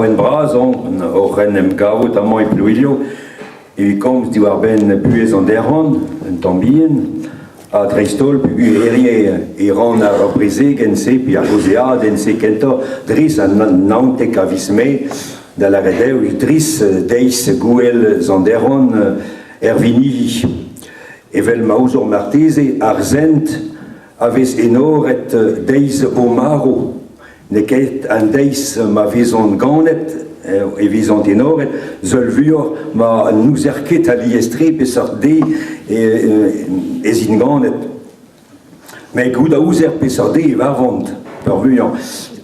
Laouen bras on oc'h en em gavout amañ e Plouilio evit komz diwar-benn buhez an derc'han, un tamm bihan, ha dreist-holl peogwir hirie e ran ar brezegenn-se pe ar gaozeadenn-se kentoc'h dres an 19 a viz Mae, da lâret eo dres deiz gouel Sant Erwan er Vinihi. Evel ma ouzoc'h marteze, ar sent a vez enoret deiz o marv. N'eo ket an deiz ma vezont ganet e vezont enoret, seul vuioc'h ma n'ouzer ket alies-tre peseurt deiz ez int ganet. Met goût a ouzer peseurt deiz e varvont peurvuiañ.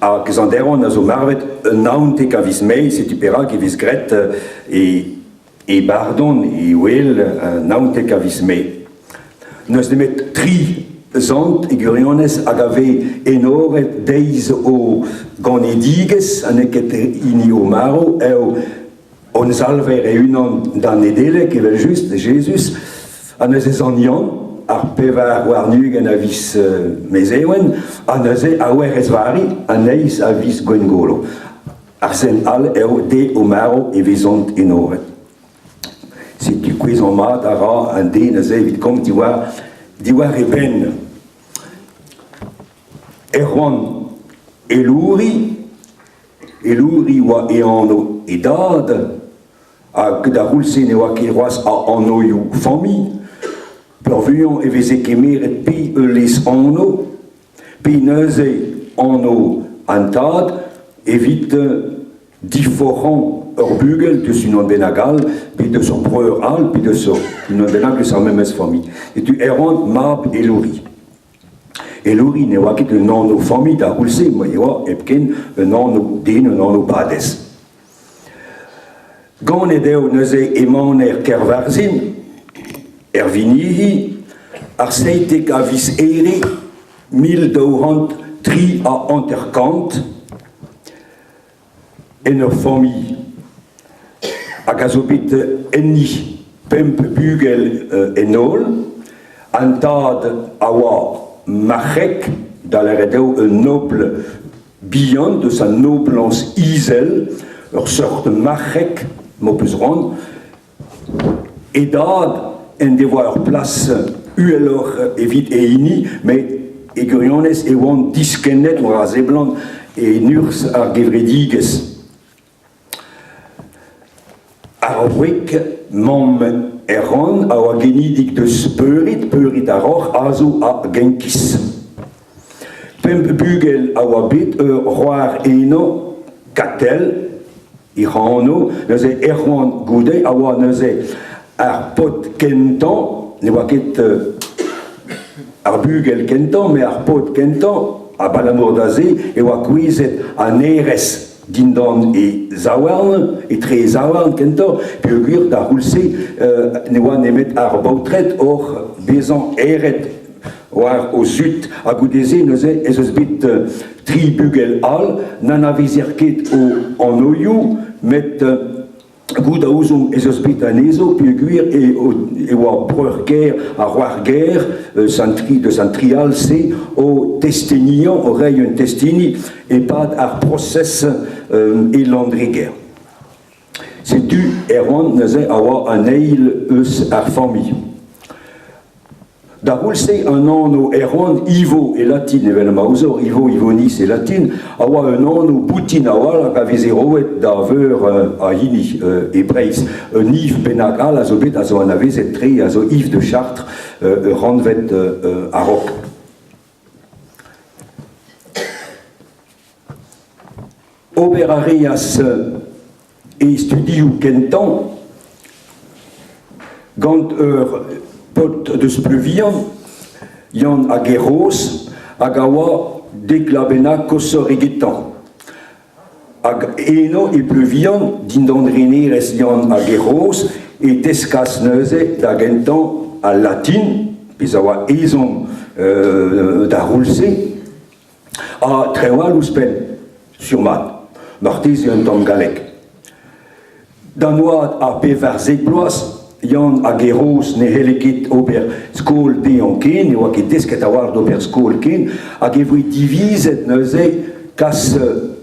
Hag Sant Erwan a zo marvet un 19 a viz Mae, setu perak e vez graet e E bardon e wel 19 a viz Mae. N'eus nemet tri sant e gwirionez hag a vez enoret deiz o ganedigezh ha n'eo ket hini o marv eo hon Salver e-unan da Nedeleg evel-just, Jezuz, ha neuze sant Yann, ar 24 a viz Mezheven, ha neuze ar Werc'hez Vari, an eizh a viz Gwengolo. Ar sent all eo de o marv e vezont enoret. Setu kouezhañ mat a ra an den aze evit komz diwar, diwar e benn. Erwan Elouri, Elouri oa e anv e dad, hag d'ar c'houlz-se ne oa ket c'hoazh a anvioù familh. Peurvuiañ e veze kemeret pe ul lez-anv Pe neuze anv an tad evit diforc'hañ ur bugel deus unan bennak all, pe deus ur breur all, pe deus unan bennak eus ar memes familh. Setu Erwan mab Elouri. Elouri ne oa ket un anv familh d'ar c'houlz-se, ma e oa hepken un anv den, un anv badez. Ganet eo neuze e maner Kervarzhin, er Vinihi, ar 17 a viz Here 1253, en ur familh hag a zo bet enni pemp bugel en holl. An tad a oa marc'heg, da lâret eo un nobl bihan deus an noblañs izel, ur seurt marc'heg m'ho peus c'hoant. E dad en devoa ur plas uheloc'h evit e hini, met e gwirionez e oant diskennet war a seblant en urzh ar gevredigezh. Ar wreg mamm Erwan a oa genidik deus Peurid, Peurid ar Roc'h, Azo ha Genkiz. Pemp bugel a oa bet ur c'hoar eno, Katell, hec'h anv, neuze Erwan goude a oa neuze ar paotr kentañ, ne oa ket ar bugel kentañ, met ar paotr kentañ, abalamour da se e oa kouezhet an hêrezh dindan e zaouarn, etre e zaouarn kentoc'h, peogwir d'ar c'houlz-se ne oa nemet ar baotred oc'h bezañ hêred war o zud. Ha goude-se neuze ez eus bet tri bugel all n'anavezer ket o anvioù, met Goût a ouzomp ez eus bet anezho peogwir e oa breur-kaer ha c'hoar-gaer eus an tri, deus an tri all-se o testeniañ, o reiñ un testeni e-pad ar prosez e Landreger. Setu Erwan neuze a oa an eil eus ar familh. D'ar c'houlz-se, an anv Erwan, Ivo e latin evel ma ouzor, Ivo Ivonis e latin, a oa un anv boutin a-walc'h a veze roet da veur a hini e Breizh. Un Yves bennak all a zo bet, a zo anavezet-tre, a zo Yves de Chartres, ur rannved a-raok. Ober a reas e studioù kentañ gant ur paotr deus Pleuvian, Yann a Gerroz, hag a oa dek vloaz bennak koshoc'h egetañ. Hag eno e Pleuvian, dindan renerezh Yann a Gerroz, e teskas neuze da gentañ al latin, pezh a oa ezhomm d'ar c'houlz-se, Ha traoù all ouzhpenn, sur-mat, marteze un tamm galleg. D'an oad a 14 bloaz, Yann hag e Roz ne c'helle ket ober skol dezhañ ken, ne oa ket desket a-walc'h d'ober skol ken, hag e voe divizet neuze kas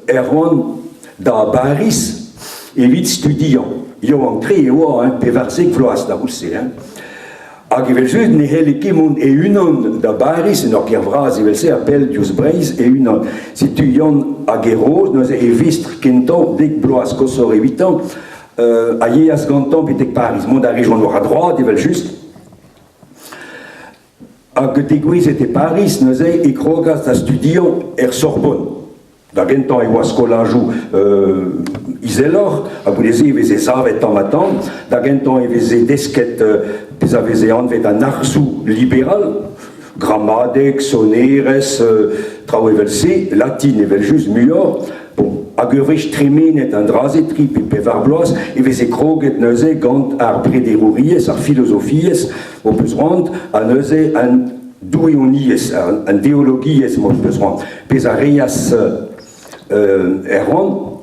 Erwan. da Bariz evit studiañ. Yaouank-tre e oa, hein, 14 vloaz da c'houlz-se. Hein. Hag evel-just ne c'helle ket mont e-unan da Bariz, en ur gêr vras evel-se, ha pell diouzh Breizh e-unan. Setu Yann hag e Roz, neuze e vestr kentañ, dek bloaz koshoc'h evitañ, a yeas gantañ betek Pariz. Mont a rejont war a droad evel-just. Hag degouezhet e Pariz neuze e krogas da studiañ er Sorbonne. Da gentañ e oa skolajoù izeloc'h, ha goude-se e veze savet tamm-ha-tamm. Da gentañ e veze desket pezh a veze anvet an arzoù liberal, gramadeg, sonerezh, traoù evel-se, latin evel-just muioc'h. Bon, hag ur wech tremenet an dra-se, tri pe pevar bloaz, e veze kroget neuze gant ar brederouriezh, ar filozofiezh, ho peus c'hoant, ha neuze an doueoniezh, an deologiezh, m'ho peus c'hoant. Pezh a reas Erwan,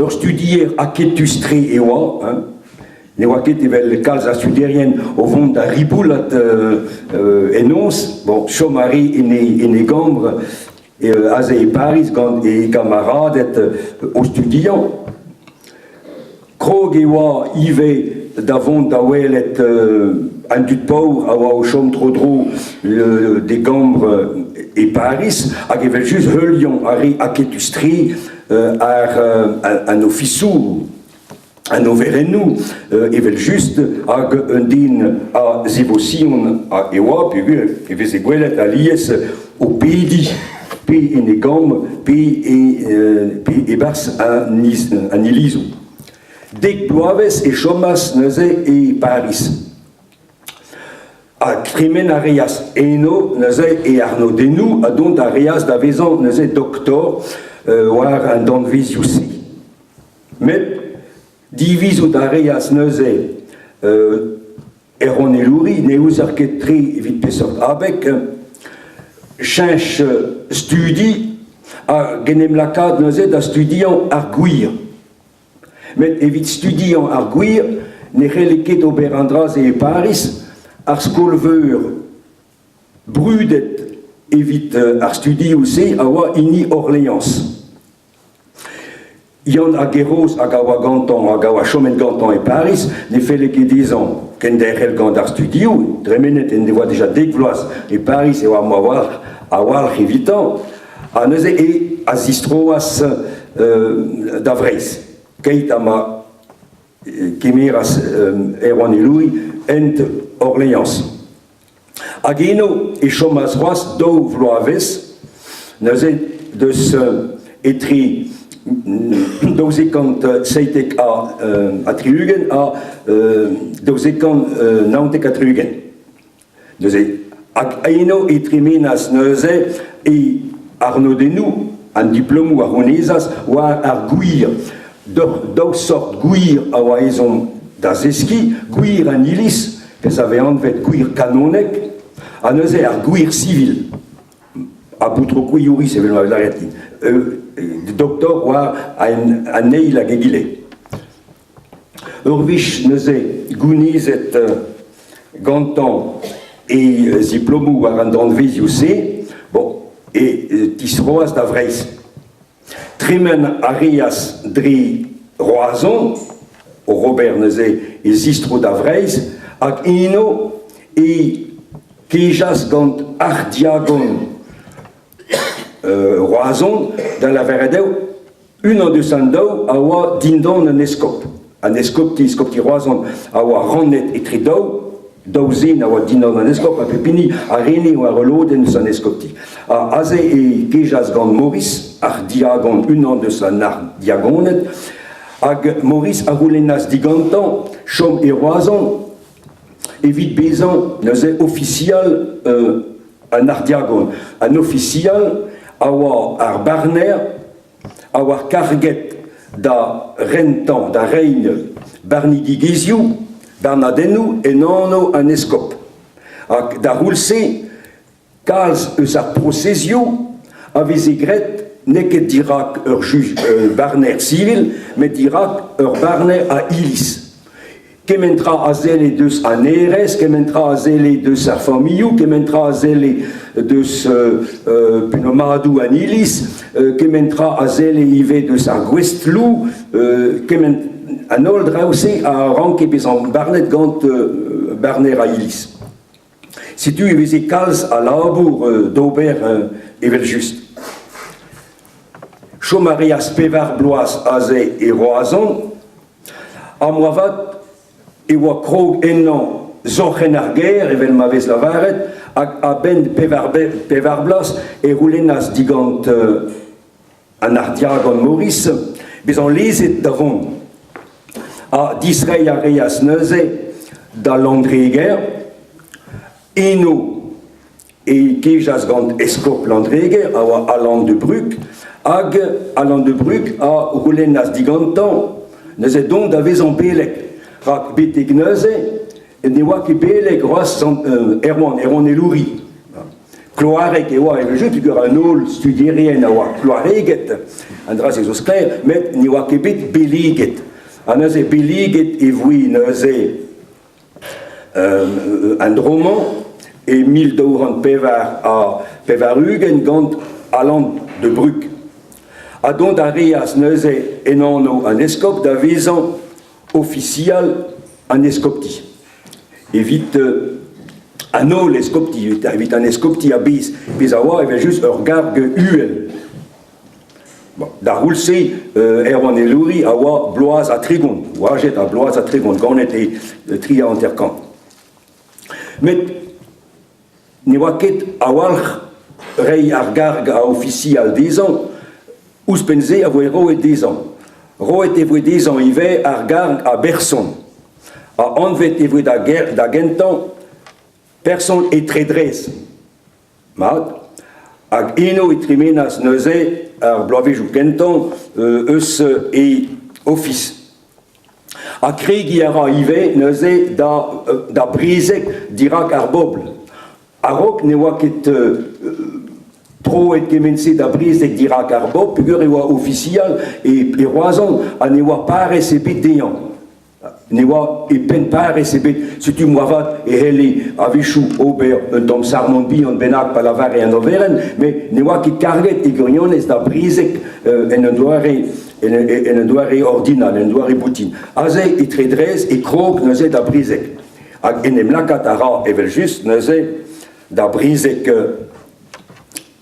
ur studier aketus-tre e oa, hein. Ne oa ket evel kalz a studierien o vont da riboulat en noz. Bon, chom a re en e gambr aze e Pariz gant e gamaraded o studiañ. Krog e oa ivez da vont da welet an dud paour a oa o chom tro-dro d'e gambr e Pariz hag evel-just heuliañ a re aketus-tre ar an ofisoù, an overennoù evel-just hag un den a zevosion e oa peogwir e veze gwelet alies o pediñ pe en e gambr pe e-barzh an ilizoù. Dek bloavezh e chomas neuze e Pariz. Ha tremen a reas eno neuze e arnodennoù ha dont a reas da vezañ neuze doktor war an danvezioù-se. Met divizout a reas neuze Erwan-Helouri ne ouzer ket tre evit peseurt abeg cheñch studi hag en em lakaat neuze da studiañ ar gwir. Met evit studiañ ar gwir ne c'helle ket ober an dra-se e Pariz, ar skol-veur brudet evit ar studioù-se a oa hini Orleañs. Yann a Gerroz hag a oa gantañ hag a oa chomet gantañ e Pariz ne felle ket dezhañ kenderc'hel gant ar studioù. Tremenet en devoa dija dek vloaz e Pariz e oa moarvat a-walc'h evitañ. Ha neuze e a zistroas da Vreizh keit ha ma kemeras Erwan Helouri hent Orleañs. Hag eno e chomas c'hoazh daou vloavezh, neuze deus etre 1277 ha 1279. Neuze, hag eno e tremenas neuze e arnodennoù, an diplomoù a c'honezas war ar gwir. Daou sort gwir a oa ezhomm da zeskiñ, gwir an iliz, pezh a vez anvet gwir kanonek, ha neuze ar gwir sivil. Ha boutrokouriouriz evel ma vez lâret din. Doktor war an eil hag egile. Ur wech neuze gounezet gantañ e ziplomoù war an danvezioù-se, bon, e tistroas da Vreizh. Tremen a reas dre Roazhon, oc'h ober neuze e zistro da Vreizh, hag eno e kejas gant arc'hdiagon Roazhon, da lavaret eo unan eus an daou a oa dindan an eskob. An eskopti, eskopti Roazhon, a oa rannet etre daou, daou zen a oa dindan an eskob ha pep hini a rene war ul lodenn eus an eskopti. Ha aze e kejas gant Maurice, arc'hdiagon, unan eus an arc'hdiagoned, hag Maurice a c'houlennas digantañ chom e Roazhon evit bezañ neuze ofisial an arc'hdiagon. An ofisial a oa ar barner a oa karget da rentañ, da reiñ barnidigezhioù, barnadennoù en anv an eskob. Hag d'ar c'houlz-se, kalz eus ar prosezioù a veze graet n'eo ket dirak ur juj barner sivil, met dirak ur barner a iliz. Kement tra a selle deus an hêrezh, kement tra a selle deus ar familhoù, kement tra a selle deus pennomadoù an iliz, kement tra a selle ivez deus ar gouestloù, kement an holl draoù-se a ranke bezañ barnet gant barner a iliz. Setu e veze kalz a labour d'ober evel-just. Chom a reas pevar bloaz aze e Roazhon, Ha moarvat e oa krog ennañ sorc'henn ar gêr, evel ma vez lavaret, hag a-benn pevar bloaz e c'houlennas digant an arc'hdiagon Maurice bezañ lezet da vont. Ha distreiñ a reas neuze da Landreger. Eno e kejas gant eskob Landreger, a oa Alan de Bruck, hag Alan de Bruck a c'houlennas digantañ neuze dont da vezañ beleg, rak betek neuze ne oa ket beleg c'hoazh sant Erwan, Erwan Helouri. Kloareg e oa evel-just, peogwir an holl studierien a oa kloareged, an dra-se zo sklaer, met ne oa ket bet beleget. Ha neuze beleget e voe neuze An dro-mañ, e 1284 gant Alan de Bruck. Ha dont a reas neuze en anv an eskob da vezañ ofisial an eskopti. Evit an holl eskopti, evit an eskopti a-bezh, pezh a oa evel-just ur garg uhel. Bon, d'ar c'houlz-se, Erwan Helouri a oa bloaz ha 30, oajet a bloaz ha 30, ganet e 53. Met ne oa ket a-walc'h reiñ ar garg a ofisial dezhañ, ouzhpenn-se a voe roet dezhañ. Roet e voe dezhañ ivez ar garg a berson, ha anvet e voe da gentañ person e Tredrez. Mat. Hag eno e tremenas neuze ar bloavezhioù kentañ eus e ofis. Ha kregiñ a ra ivez neuze da brezeg dirak ar bobl. A-raok ne oa ket troet kement-se da brezeg dirak ar bobl peogwir e oa ofisial e Roazhon ha ne oa parrez ebet dezhañ. Ne oa e penn parrez ebet, setu moarvat e c'helle a-wechoù ober un tamm sarmon bihan bennak pa lavare an oferenn, met ne oa ket karget e gwirionez da brezeg en un doare en un doare ordinal, en un doare boutin. Aze, etre Drez, e krog neuze da brezeg. Hag en em lakaat a ra evel-just neuze da brezeg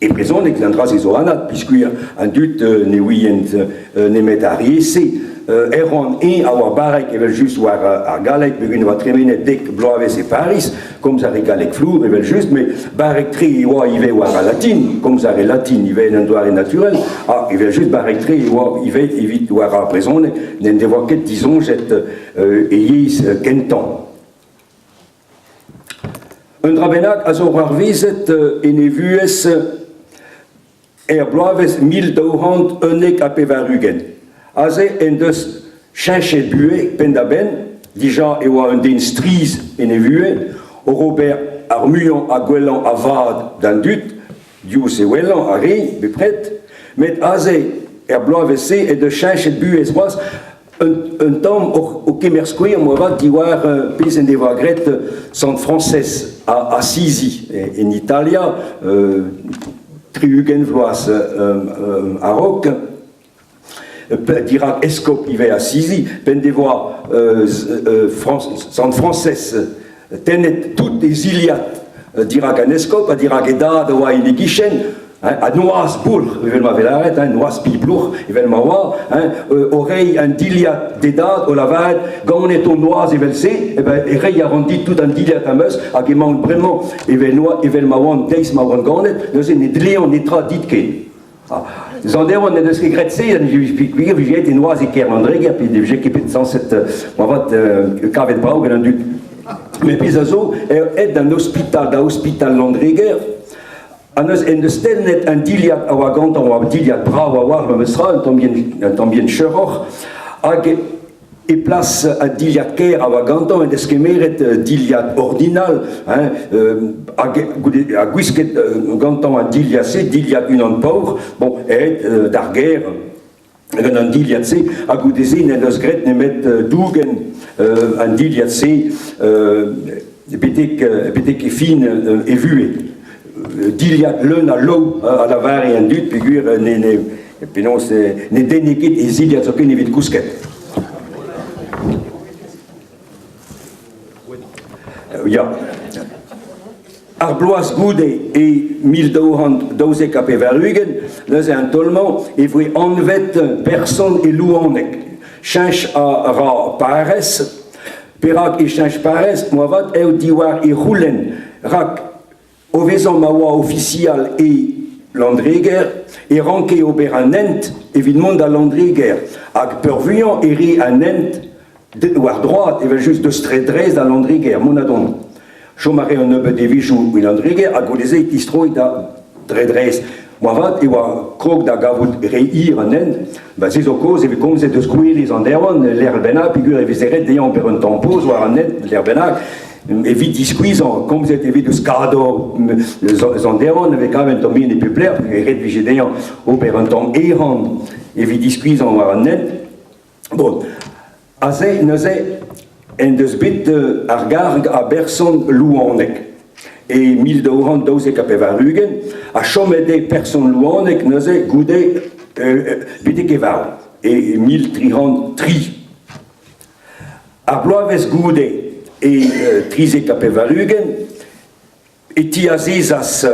E brezhoneg, an dra-se zo anat, peogwir an dud ne ouient nemet ar yezh-se. Erwan, eñ, a oa barrek evel-just war ar galleg, peogwir e oa tremenet dek bloavezh e Pariz, komz a re galleg flour evel-just, met barrek-tre e oa ivez war al latin, komz a re latin ivez en un doare naturel, ha evel-just barrek-tre e oa ivez evit war ar brezhoneg, n'en devoa ket disoñjet e yezh kentañ. Un dra bennak a zo c'hoarvezet en e vuhez er bloavezh 1291. Aze en deus cheñchet buhez penn-da-benn, dija e oa un den strizh en e vuhez, oc'h ober ar muiañ ha gwellañ a vad d'an dud, diouzh e wellañ a re bepred, met aze er bloavezh-se en deus cheñchet buhez c'hoazh Un tamm o kemer skouer moarvat diwar pezh en devoa graet Sant Frañsez a Assisi en Italia 60 vloaz a-raok, dirak eskob ivez Assisi, p'en devoa Sant Frañsez tennet tout e zilhad dirak an eskob ha dirak e dad a oa en e gichen, ha noazh boulc'h evel ma vez lâret, noazh piblouc'h evel ma oa, o reiñ an dilhad d'e dad o lavaret ganet on noazh evel-se, eh ben, e reiñ a ran dit tout an dilhad am eus hag emaon bremañ evel, evel ma oan deiz ma oan ganet, neuze ne dlean netra dit ken. Sant Erwan n'en deus ket graet se, gwir vije aet e noazh e kêr Landreger, pe ne vije ket bet sañset moarvat kavet brav gant an dud. Met pezh a zo, eo aet d'an ospital, da ospital Landreger, ha neuze en deus tennet un dilhad a oa gantañ, oa un dilhad brav a-walc'h memes tra, un tamm bien, un tamm bien cheuroc'h, hag E plas an dilhad kaer a oa gantañ en deus kemeret dilhad ordinal hein, hag goude ha gwisket gantañ an dilhad-se, dilhad unan paour, bon, aet d'ar gêr. Gant an dilhad-se, ha goude-se n'en deus graet nemet dougen an dilhad-se betek, betek e fin e vuhez. Dilhad leun a laou a lavare an dud peogwir ne, ne, penaos ne denne ket e zilhad zoken evit kousket. Ya. Ar bloaz goude, e 1292, neuze an taol-mañ, e voe anvet person e Louaneg. Cheñch a ra parrez. Perak e cheñch parrez? Moarvat eo diwar e c'houlenn, rak o vezañ ma oa ofisial e Landreger e ranke ober an hent evit mont da Landreger hag peurvuiañ e re an hent war droad evel-just deus Tredrez da Landreger mont ha dont. Chom a rae un nebeud devezhioù e Landreger ha goude-se e tistroe da Dredrez. Moarvat e oa krog da gavout re hir an hent. Ba se zo kaoz e vez komzet eus Koueliz an Erwan, lec'h bennak peogwir e veze ret dezhañ ober un tamm poz war an hent lec'h bennak. Evit diskuizhañ, komzet e vez eus kador Sant-Erwan e vez kavet un tamm bihan e pep lec'h, ret vije dezhañ ober un tamm ehan evit diskuizhañ war an hent. Bon, aze neuze en deus bet ar garg a berson Louaneg e 1292 ha chomet eo person Louaneg neuze goude betek e varv e 1303. Ar bloavezh goude e 93 e tiazezas